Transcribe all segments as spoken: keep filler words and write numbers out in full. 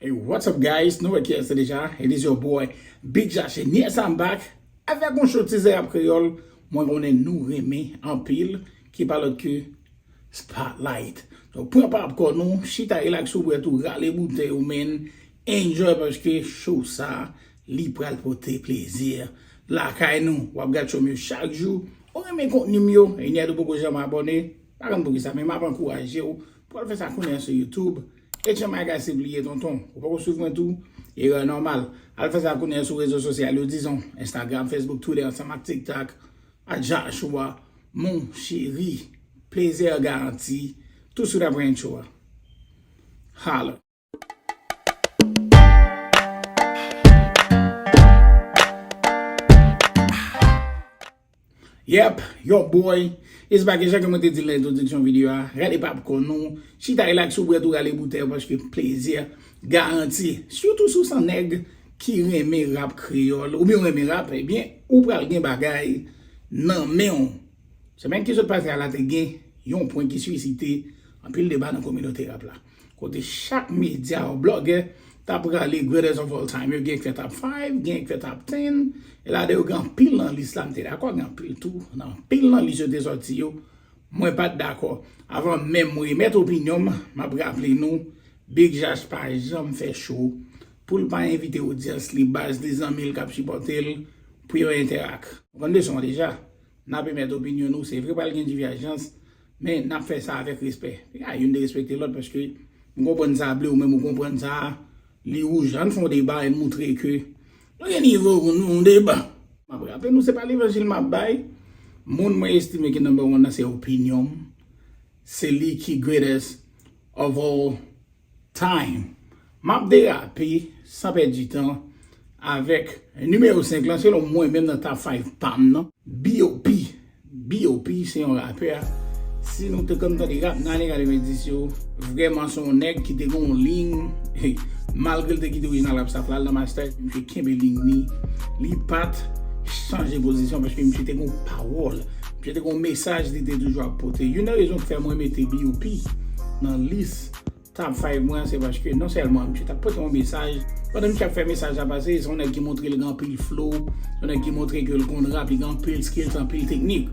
Hey, what's up, guys? Nou wè kiyès se deja. It is your boy, Big Josh, and yes, I'm back. Avèk yon show tizè rap kreyòl, mwen konnen nou renmen anpil, ki pa lòt ke Spotlight. Donk, pran popcorn ou, chita rilaks ou, bwè tou, rale boutèy ou, men enjoy, paske show sa, li pral pote plezi lakay nou. W ap gad show m yo chak jou. Ou renmen kontni m yo, e ni a tou poko janm abòne, pa konn poukisa, men m ap ankouraje w pou al fè sa kounye a sou YouTube. H M I guys, se bliye tonton. Ou poko swiv mwen tou? Erè nòmal. Al fè sa kounye a sou rezo sosyal yo, dizon, Instagram, Facebook, Twitter, ansanm ak TikTok, a Joshua, mon chéri. Plezi garanti. Tou swit apre intro a. Holla. Yep, your boy is back. E jan ke mwen te di l nan entwodiksyon videyo a, rale popcorn nou, chita rilaks ou, bwè tou, rale boutèy ou, paske plezi garanti. Sitou si w se yon nèg ki renmen rap kreyòl, oubyen w renmen rap, ebyen, ou pral gen bagay nan men w. Semèn ki sot pase a la, te gen yon pwen ki sisite anpil deba nan kominote rap la. Kote chak medya ou blogger t ap rale greatest of all time. Yo gen k fè top five, gen k fè top ten. E ladè yo gen anpil nan lis la, m te dakò, gen anpil tou. Nan anpil nan lis yo te sòti yo, mwen pa t dakò. Avan menm mwen remèt opinyon m, m ap raple nou, Big Josh pa janm fè show pou l pa envite odyans li, baz li, zanmi l k ap sipòte l, pou yo entèrak. Ou konn leson an deja. N ap emèt opinyon nou, se vre pral gen divèjans, men n ap fè sa avèk respè. Piga youn derespekte lòt, paske m konprann sa ble, ou menm ou konprann sa, li wouj. Ann fè yon deba, ann moutre ke nou gen nivo pou nou, yon deba. M ap raple nou, se pa levanjil m ap bay. Moun mwen estime ki number one nan se opinyon m. Se li ki greatest of all time. M ap derape san pèdi tan avèk nimewo senk lan, selon mwen menm nan top five pa m nan, B O P. B O P se yon rapè. Si nou te konn tande rap nan ane katrevenndis yo, vrèman se yon nèg ki te gen yon liy, malgre l te kite orijinal rap staff la, l nan master, misye kenbe liy li, li pa t chanje pozisyon paske misye te gen yon pawòl, misye te gen yon mesaj li te toujou ap pote. Youn nan rezon k fè mwen mete B O P nan lis top five mwen, se paske non sèlman misye t ap pote yon mesaj, pandan misye ap fè mesaj la pase, se yon nèg ki montre l gen anpil flow, se yon nèg ki montre ke l konn rap, li gen anpil skills, anpil teknik.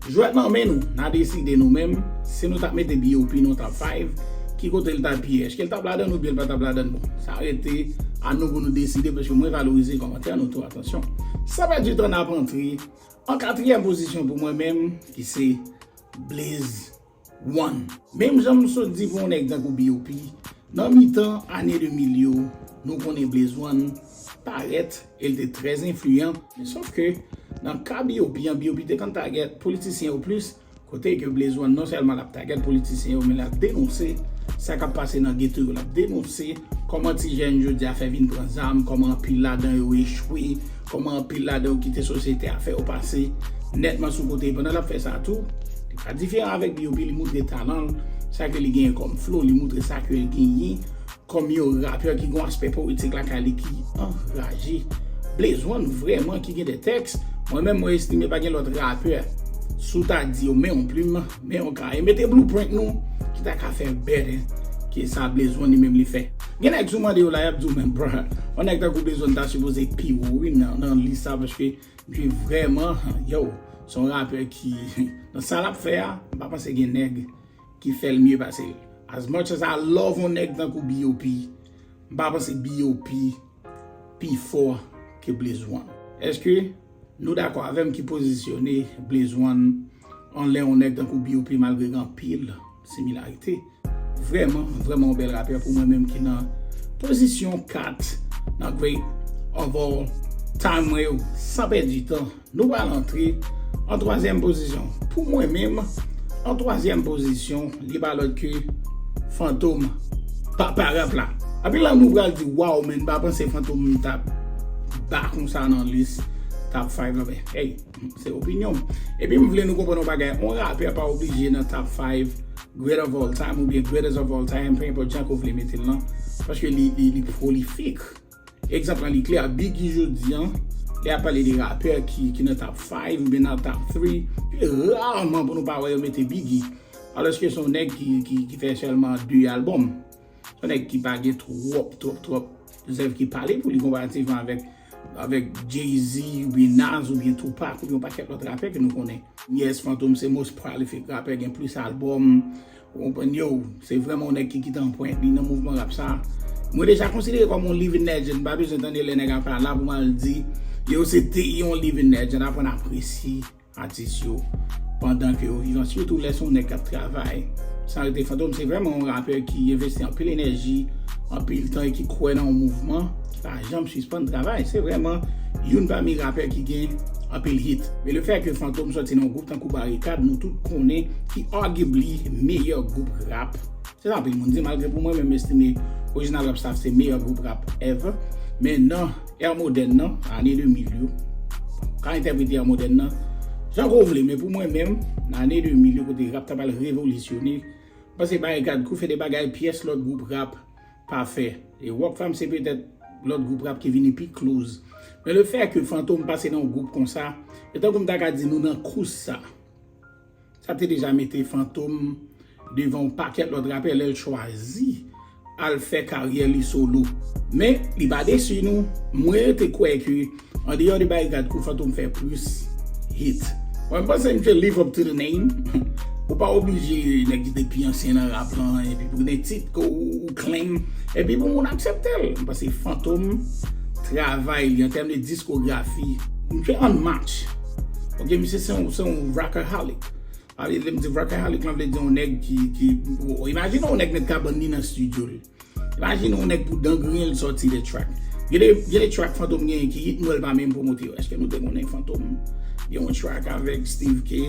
Jwèt nan men nou, n a deside nou menm, si nou t ap mete B O P nan top five, ki kote l t ap ye? Èske l t ap ladan oubyen l pa t ap ladan? Bon, sa rete a nou pou nou deside, paske mwen valorize kòmantè nou tou, atansyon. San pèdi tan, n ap antre an katriyèm pozisyon pou mwen menm, ki se Blaze One. Menm jan m sot di pou yon nèg tankou B O P, nan mitan ane de mil yo, nou konnen Blaze One parèt e l te trè enfliyan. Men sòf ke nan ka B O P an, B O P te konn target politisyen yo plis, kote ke Blaze One non sèlman l ap target politisyen yo, men l ap denonse sa k ap pase nan geto yo, l ap denonse kòman ti jèn jodi a fè vin pran zam, kòman anpil ladan yo echwe, kòman anpil ladan yo kite sosyete a fè yo pase nètman sou kote. Pandan l ap fè sa tou, li pa diferan avèk B O P, li moutre talan l, sa ke li genyen kòm flow, li moutre sa ke l genyen kòm yon rapè ki gen yon aspè powetik lakay li ki anraje. Blaze One vrèman ki gen de tèks, mwen menm mwen estime pa gen lòt rapè, si w ta di yo men yon plim, men yon kaye, mete blueprint nou, ki ta ka fè better ke sa Blaze One li menm li fè. Gen nèg si w mande yo la, y ap di w, men bruh, yon nèg tankou Blaze One ta sipoze pi wo wi nan, nan lis sa, paske misye vrèman, yo, se yon rapè ki, nan sa l ap fè a, m pa panse gen nèg ki fè l mye pase l. As much as I love yon nèg tankou B O P, m pa panse B O P pi fò ke Blaze One. Èske nou dakò avè m ki pozisyone Blaze One anlè yon nèg tankou B O P malgre gen anpil similarite? Vrèman, vrèman yon bèl rapè pou mwen menm ki nan pozisyon kat nan great of all time mwen yo. San pèdi tan, nou pral antre an twazyèm pozisyon. Pou mwen menm, an twazyèm pozisyon, li pa lòt ke Fantom, papa rap la. Anpil nan nou pral di, "Waw, men m pa panse Fantom t ap ba konsa nan lis top five la." Men, hey, se opinyon m. Epi m vle nou konprann yon bagay, yon rapè pa oblije nan top five great of all time oubyen greatest of all time, pe enpòt jan ke w vle mete l lan, paske li, li, li prolifik. Egzanp lan li klè, Biggie jodi an, lè y ap pale de rapè ki, ki nan top five oubyen nan top three, se raman pou nou pa wè yo mete Biggie. Alòske se yon nèg ki, ki, ki fè sèlman de albòm. Se Nèg ki pa gen twòp, twòp, twòp zèv ki pale pou li konparativman avèk, avèk Jay-Z, oubyen Nas, oubyen Tupac, oubyen yon pakèt lòt rapè ke nou konnen. Yes, Fantom se most prolific rapè, gen plis albòm. Ou konprann yo, se vrèman yon nèg ki kite anprent li nan mouvman rap sa. Mwen deja konsidere kòm yon living legend, m pa bezwen tande lè nèg ap pale la pou m al di, yo se te yon living legend, aprann apresye atis yo pandan ke yo vivan, sitou lè se yon nèg k ap travay. San rete Fantom, se vrèman yon rapè ki envesti anpil enèji, anpil tan e ki kwè nan yon mouvman ki pa janm sispann travay. Se vrèman youn pami rapè ki gen anpil hit. Men le fè ke Fantom sòti nan yon gwoup tankou Barikad, nou tout konnen ki arguably meyè gwoup rap. Se sa anpil moun di, malgre pou mwen menm, m estime Original Rap Staff se meyè gwoup rap ever. Men nan era modèn nan, ane de mil yo, ka entèprete era modèn nan jan ke w vle, men pou mwen menm, nan ane de mil yo, kote rap ta pral revolisyone, m panse Barikad Crew fè de bagay pyès lòt gwoup rap pa fè. E Rockfam se petèt lòt gwoup rap ki vini pi close. Men le fè ke Fantom pase nan yon gwoup konsa, e tankou m ta ka di nou nan kous sa. Sa te deja mete Fantom devan yon pakèt lòt rapè lè l chwazi al fè karyè li solo. Men, li pa desi nou. Mwen rete kwè ke, andeyò de Barikad Crew, Fantom fè plis hit. Mwen, m panse misye live up to the name. Ou pa oblije nèg ki te pi ansyen nan rap lan, epi pou gen tit ke ou, ou claim, epi pou moun aksepte l. M panse Fantom travay li an tèm de diskografi, misye unmatch. Ok, misye se yon, se yon rockaholic. Pale, lè m di rockaholic lan vle di yon nèg ki, ki, ou imajine yon nèg met kabann li nan estidyo l. Imajine yon nèg pou dan griyen l sòti de track. Gen de, gen de track Fantom genyen ki hit, m wè l pa menm pwomote yo. Èske nou te konnen Fantom gen yon track avèk Steve K?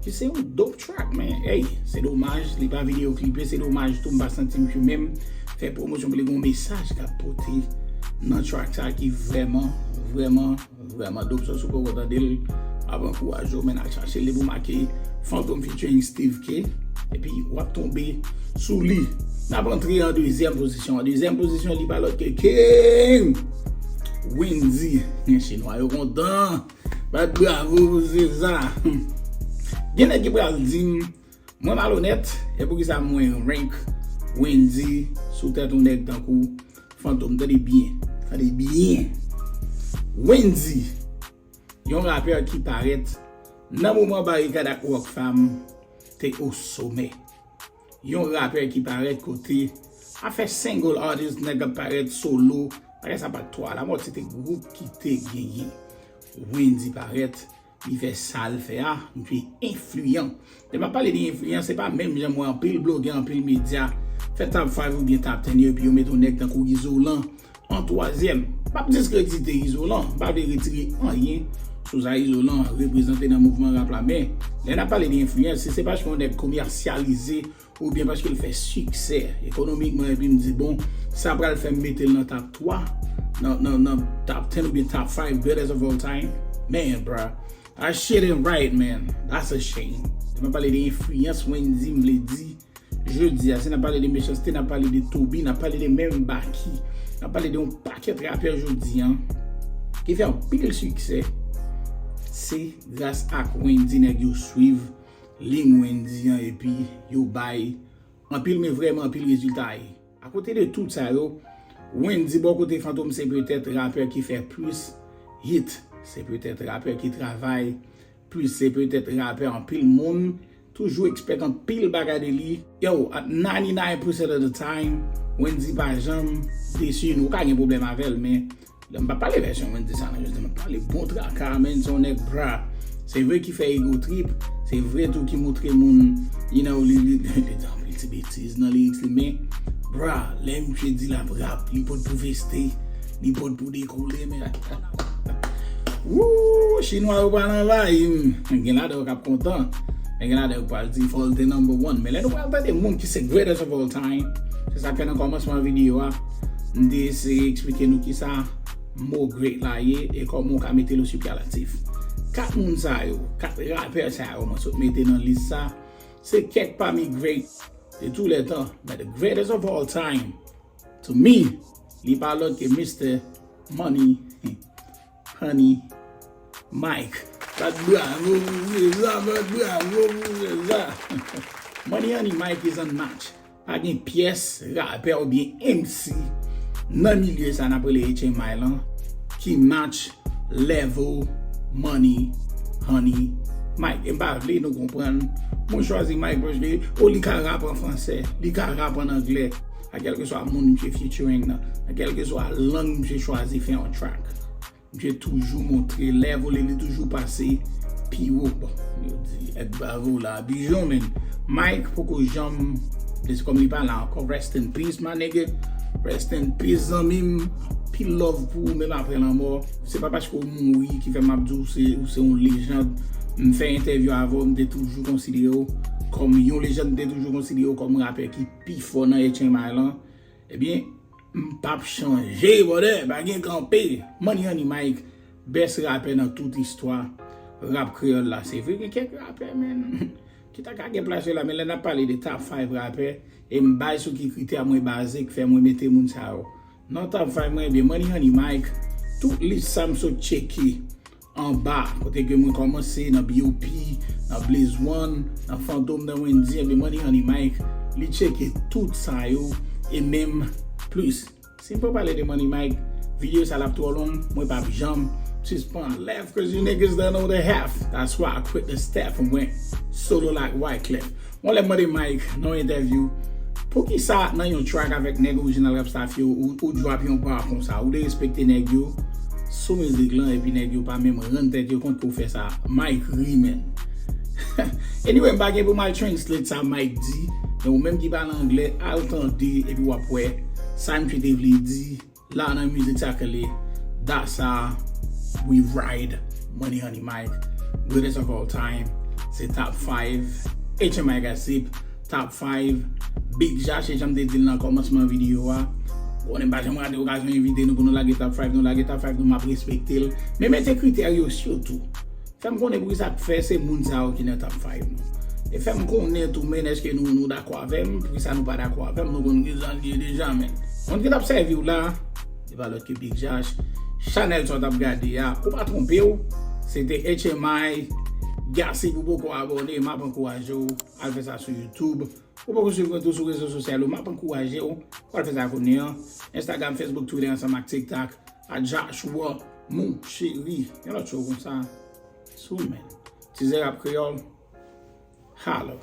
Ki se yon dope track, men, hey, se domaj, li pa videyo klipe, se domaj tou, m pa santi misye menm fè pwomosyon pou li, gen yon mesaj k ap pote nan track sa ki vrèman, vrèman vrèman dope. So, si w poko tande l, ap ankouraje w, men al chache l. Depi w make Fantom featuring Steve K, epi w ap tonbe sou li. N ap antre an dezyèm pozisyon. An dezyèm pozisyon, li pa lòt ke King Wendyy. Chinwa yo kontan. Bat bravo pou Seza. Gen nèg ki pral di m, mwen malonèt, e poukisa mwen rank Wendyy sou tèt yon nèg tankou Fantom? Tande byen, tande byen. Wendyy, yon rapè ki parèt nan moman Barikad ak Rockfam te o somè. Yon rapè ki parèt kote afè single artist, nèg ap parèt solo, bagay sa pa t twò alamòd, se te gwoup ki te genyen. Wendyy parèt, li fè sa l fè a, misye enfliyan. Lè m ap pale de enfliyan, se pa menm jan m wè anpil blogè, anpil medya fè top five oubyen top ten yo, epi yo mete yon nèg tankou Izolan an twazyèm. M p ap diskredite Izolan, m pa vle retire anyen sou sa Izolan reprezante nan mouvman rap la, men lè n ap pale de enfliyans, si se paske yon nèg komèsyalize oubyen paske l fè siksè ekonomikman, epi m di, bon, sa pral fè m mete l nan top twa, nan, nan, nan top ten oubyen top five greatest of all time. Man, bruh, that shit ain't right, man. That's a shame. Lè m ap pale de enfliyans Wendyy, m vle di, jodi a, si n ap pale de mechanste, n ap pale de Toby, n ap pale de menm Baky, n ap pale de yon pakèt rapè jodi a ki fè anpil siksè. Se gras ak Wendyy nèg yo swiv liy Wendyy an, epi yo bay anpil, men vrèman anpil rezilta. Akote de tout sa yo, Wendyy bò kote Fantom se petèt rapè ki fè plis hit, se petèt rapè ki travay plis, se petèt rapè anpil moun toujou expect anpil bagay de li. Yo, at ninety-nine percent of the time, Wendyy pa janm desi nou. Ou ka gen pwoblèm avè l, men lè m pa pale vèsyon Wendyy sa nan jodi, m ap pale bon traka, man, se yon nèg, bra. Se vre ki fè ego trip, se vre tou ki montre moun, you know, li, li, li, li di anpil ti betiz nan lyrics li, men, bra, lè misye di l ap rap, li pot pou veste, li pot pou dekoule, men, woo, chinwa yo pral anvayi m. Gen ladan yo k ap kontan, men gen ladan yo pral di fò l te number one. Men lè nou pral tande moun ki se greatest of all time, se sa k fè nan kòmansman videyo a, m te eseye eksplike nou kisa mo great la ye e kòman w ka mete l o sipèlatif. Kat moun sa yo, kat rapè sa yo mwen sot mete nan lis sa, se kèk pami great de tous les temps, but the greatest of all time, to me, li pa lòt ke Mister Money, Honey, Mike. Bat bravo pou Seza, bat bravo pou Seza. Money Honey Mike is unmatched. Pa gen pyès rapè oubyen M C nan milye sa n ap rele H M I lan ki match level Money Honey Mike. E m pa vle nou konprann. Mwen chwazi Mike paske o li ka rap an fransè, li ka rap an anglè. A kèlkeswa moun misye featuring nan, a kèlkeswa lang misye chwazi fè yon track. Misye toujou montre level li, li toujou pase pi wo. Bon, yo di Edbavo la bijon, men Mike poko janm, se kòm li pa la ankò. Rest in peace, my nigga. Rest in peace, zanmi m. Pil love pou ou, menm apre lanmò. Se pa paske w mouri ki fè m ap di w se, ou se yon lejand. M fè entèvyou avè w, m te toujou konsidere w kòm yon lejand, m te toujou konsidere w kòm rapè ki pi fò nan H M I lan. Ebyen, m p ap chanje, brother, pa gen kanpe. Money Honey Mike, best rapè nan tout istwa rap kreyòl la. Se vre, gen kèk rapè, men, ki ta ka gen plas yo la, men lè n ap pale de top five rapè, e m bay sou ki kritè mwen baze k fè mwen mete moun sa yo nan top five mwen, ebyen, Money Honey Mike, tout lis sa m sot tcheke anba, kote ke mwen kòmanse nan B O P, nan Blaze One, nan Fantom, nan Wendyy, ebyen Money Honey Mike, li tcheke tout sa yo, e menm plis. Si m pa pale de Money Mike, videyo sa l ap twò long, mwen p ap janm sispann laugh, cause you niggas don't know the half. That's why I quit the staff and went solo like Wyclef. Yon lè m mande Mike nan yon entèvyou, poukisa nan yon track avèk nèg orijinal Rap Staff yo, ou, ou drop yon bar konsa, ou derespekte nèg yo sou mizik lan, epi nèg yo pa menm rann tèt yo kont ke w fè sa. Mike ri, man. Anyway, m pa gen pou m al translate sa Mike di, men ou menm ki pale anglè, al tande, epi w ap wè sa misye te vle di la nan mizik sa k rele That's How We Ride, Money Honey Mike, greatest of all time. Se top five. H M I Gossip, top five. Big Jah, se jan m te di l nan kòmansman videyo a. Konnen m pa janm rate okazyon envite nou pou nou lage top five, nou lage top five nou, m ap respekte l. Men mete kritè yo sitou. Fè m konnen poukisa k fè se moun sa yo ki nan top five nou. E fè m konnen tou, men, èske nou, nou dakò avè m, poukisa nou pa dakò avè m, nou konn kisa l ye deja, men. Moun ki t ap sèvi w la, se pa lòt ke Big Jah. Chanèl sa w t ap gade a, ou pa twonpe w, se te H M I Gossip. Ou poko abòne, m ap ankouraje w, al fè sa sou YouTube. Ou poko swiv mwen tou sou rezo sosyal yo, m ap ankouraje w pou al fè sa kounye a. Instagram, Facebook, Twitter, ansanm ak TikTok, at Joshua Moucheri. Yon lòt show konsa. Sou men. Tizè Rap Kreyòl. Holla.